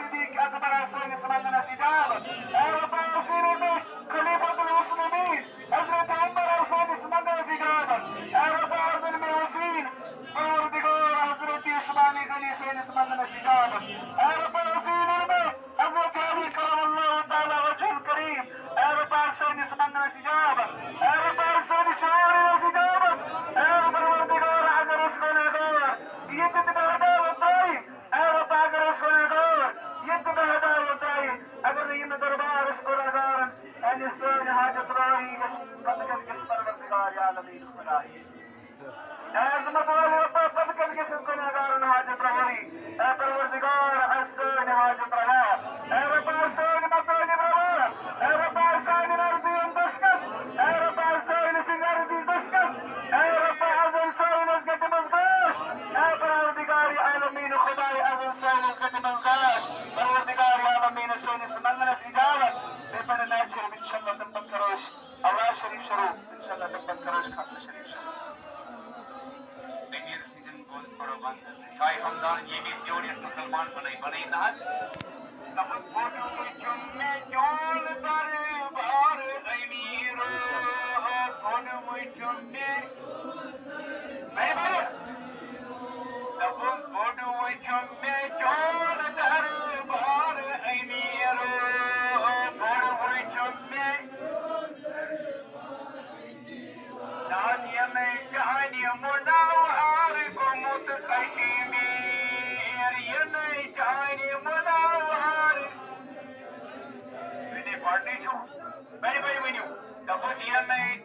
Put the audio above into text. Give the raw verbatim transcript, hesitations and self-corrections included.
صدیق اکبر آ سٲنِس منٛگنس اجابت۔ اے رۄبا، آ سٲنِس خلیفۃ المسلمین حضرت عمر آ سٲنِس منٛگنس اجابت۔ اے رۄبا، آ زن مےٚ وسیٖل پروردگار حضرت عثمان غنی سٲنِس منٛگنس اجابت۔ اے رۄبا، آ سٲنِس مےٚ حضرت علی کرم اللہ تعالیٰ وجہ الکریم۔ اے رۄبا، آ سٲنِس منٛگنس اجابت۔ اے رۄبا، آ سٲنِس شعورس اجابت۔ اے پروردگار، اگر أسۍ گۄنہگار ییٚتہِ تہِ بے ہدایت ترٛٲوۍ، اے رۄبا، اگر أسۍ گۄنہگار ییٚتہِ تہِ بے ہدایت ترٛٲوۍ، اگر نہٕ ییٚمہِ دربارس گۄنہگارن اَمہِ سٲنۍ حاجت رٲوی گژھِ، پتہٕ کتہِ گژھِ پروردگار عالمین خدایہِ؟ اے عظمت وٲلۍ رۄبا، پتہٕ کتہِ گژھِ اَسہِ گۄنہگارن حاجت رٲوی؟ اے پروردگار، اَسہِ سٲنۍ حاجت روا۔ اے رۄبا، سٲنۍ مطالب روا۔ اے رۄبا، سانٮ۪ن عرضین دستخط۔ اے رۄبا، سٲنۍ سٕنٛز عرضی دستخط۔ اے رۄبا، ازن سٲنِس گٹہِ منٛز گاش۔ اے پروردگار عالمین خدایہِ، ازن سٲنِس گٹہِ منٛز گاش۔ پروردگار عالمین سٲنِس منٛگنس اجابت۔ بیٚیہِ پرن آسہِ شریف، انشاءاللہ، تَمہِ پتہٕ کرو أسۍ اوراق شریف شروع۔ انشاءاللہ، تَمہِ پتہٕ کرو أسۍ ختم شریف شروع۔ امیر سٕنٛدٮ۪ن گۄن پرو بند۔ شاہ ہمدان ییٚمہِ زیوٗٹھ یتھ مسلمان بنٲے، بنٲے نہ حظ۔ تَمہِ پتہٕ وٕچھُم مےٚ چون دربار امیٖرو، بۄن وٕچھُم مےٚ۔ بے بے۔ دوٚپُن، بوٚڑ وٕچھُم مےٚ چون دربار امیٖرو، بوٚڑ وٕچھُم مےٚ۔ دانٮ۪ن چانہِ مُناوار گوٚمُت کشمیٖر، یِنَے چانہِ مُناوار۔ وٕنی گۄڈٕنِچ چھُ، بَے بَے ؤنِو۔ دوٚپُن، یِنَے